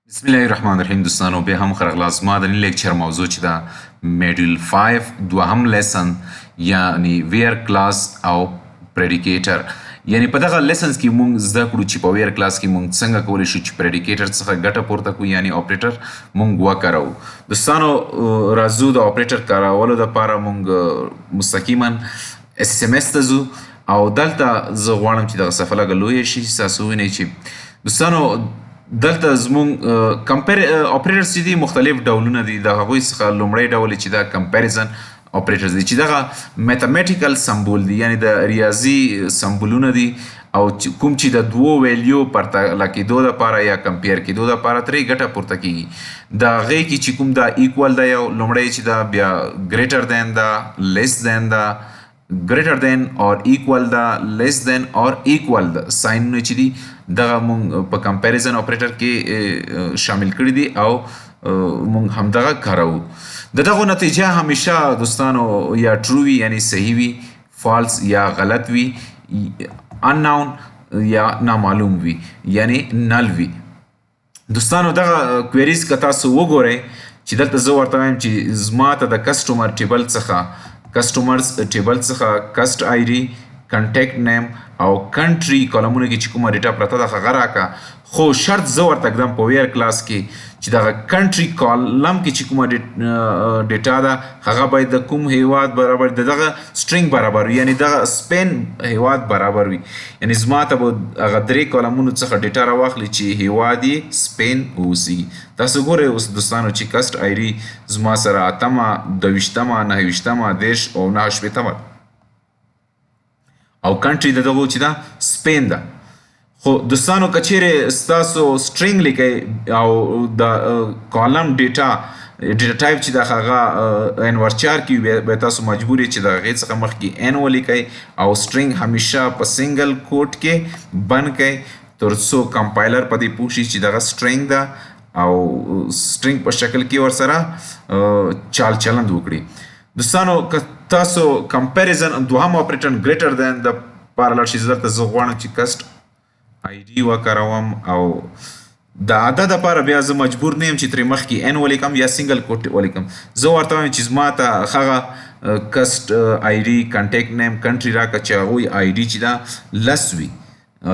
بسم الله الرحمن الرحیم. دوستانو، بیا هم ښه راغلاست. زما د نن lecture موضوع چې ده module 5 دوهم lesson، یعنی where clause او predicator. یعنی په دغه lessons کې مونږ زده کړو چې په where clause کې مونږ څنګه کولی شو چې predicator څخه ګټه پورته کړو، یعنی اپریټر مونږ وکاروو. دوستانو، راځو د اپریټر کارولو دپاره مونږ مستقیما SSMS ته ځو او دلته زه غواړم چې دغه صفحه لږه لویه شي چې تاسو ووینئ چې دوستانو، دلته زمونږ compare operators چې دي مختلف ډولونه دي. د هغوی څخه لومړی ډول چې دا comparison operators دي چې دغه mathematical symbol دي، یعنی د ریاضي سمبولونه دي او کوم چې د دوو value پرتله کېدو دپاره یا compare کېدو دپاره ترې ګټه پورته کېږي. د هغې کې چې کوم دا equal ده یو لومړی چې دا، بیا greater than ده، less than ده، greater than or equal ده، less than or equal ده ساینونه چې دي دغه مونږ په comparison operator کې شامل کړي دي او مونږ همدغه کاروو. د دغو نتیجه همیشه دوستانو یا true وي، یعنی صحیح وي، false یا غلط وي، unknown یا نامعلوم وي، یعنی null وي. دوستانو، دغه queries که تاسو وګورئ چې دلته زه ورته وایم چې زما ته د customer table څخه، customers table څخه cust ID، contact name او country کالمونو کې چې کومه data پرته ده هغه راکه، خو شرط زه ورته ږدم په where clause کې چې دغه country column کې چې کومه data ده هغه باید د کوم هیواد برابر، د دغه string برابر وي، یعنی دغه سپین هیواد برابر وي. یعنی زما ته به هغه درې کالمونو څخه data راواخلي چې هیواد یې سپین اوسي. تاسو ګورئ اوس دوستانو چې cust ID زما سره اتمه، 22مه، 29مه، 30 او 69مه او country د دغو چې ده سپین ده. خو دوستانو، که چیرې ستاسو string لیکئ او د column data type چې د هغه nvarchar کې وي، بیا تاسو مجبور یئ چې د هغې څخه مخکې N ولیکئ او string همیشه په single quote کې بند کړئ تر څو compiler په دې پوه شي چې دغه string ده او string په شکل کې ورسره چال چلند وکړي. دوستانو، که تاسو comparison دوهم operator greater than د پاره لاړ شئ، دلته زه غواړم چې cust ID وکاروم او د عدد لپاره بیا زه مجبور نه یم چې ترې مخکې N ولیکم یا single quote ولیکم. زه ورته وایم چې زما ته هغه cust ID، contact name، country راکړه چې هغوی ID چې ده 10 وي،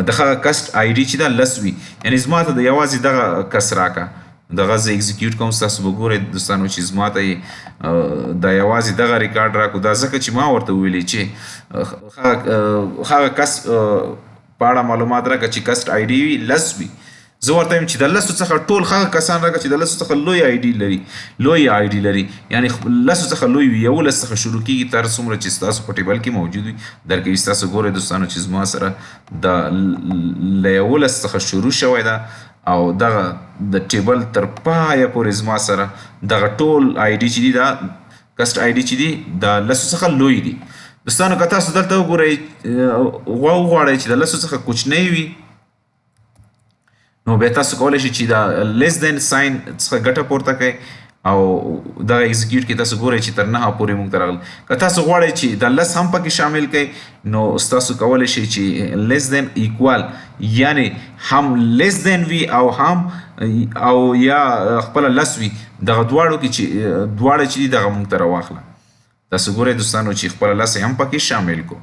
د هغه cust ID چې ده 10 وي، یعنی زما ته د یوازې دغه کس راکړه. دغه زه execute کوم، تاسو به ګورئ دوستانو چې زما ته یې دا یوازې دغه ریکارډ راکړو. دا ځکه چې ما ورته وویلې چې هغه کس په اړه معلومات راکړه چې cust ID وي 10 وي. زه ورته وایم چې د 10 څخه ټول هغه کسان راکړه چې د 10 څخه لوی ID لري، لوی ID لري، یعنی 10 څخه لوی وي، 11 څخه شروع کېږي تر څومره چې ستاسو په table کې موجود وي درکوي. ستاسو ګورئ دوستانو چې زما سره د له 11 څخه شروع شوی ده او دغه د table تر پایه پورې زما سره دغه ټول ID چې دي، دا cust ID چې دي د 10 څخه لوی دي. دوستانو، که تاسو دلته وګورئ وغواړئ چې د 10 څخه کوچنی وي، نو بیا تاسو کولی شئ چې دا less than sign څخه ګټه پورته کړئ او دغه execute کې تاسو ګورئ چې تر 9 پورې موږ ته راغلی. که تاسو غواړئ چې دا 10 هم پکې شامل کړئ، نو ستاسو کولی شئ چې less than equal، یعنی هم less than وي او هم او یا خپله 10 وي، دغه دواړو کې چې دواړه چې دي دغه موږ ته راواخله. تاسو ګورئ دوستانو چې خپله 10 هم پکې شامل کو،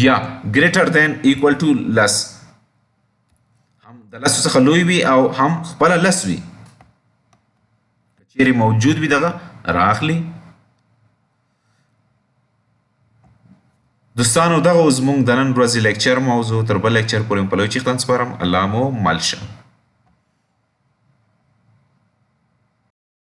یا greater than equal to 10، هم د 10 څخه لوی وي او هم خپله 10 وي، که چیرې موجود وي دغه راخلي. دوستانو، دغه و زموږ د نن ورځې lecture موضوع. تر بل lecture پورې مو په لوی چښتن سپارم. الله مو مل شه.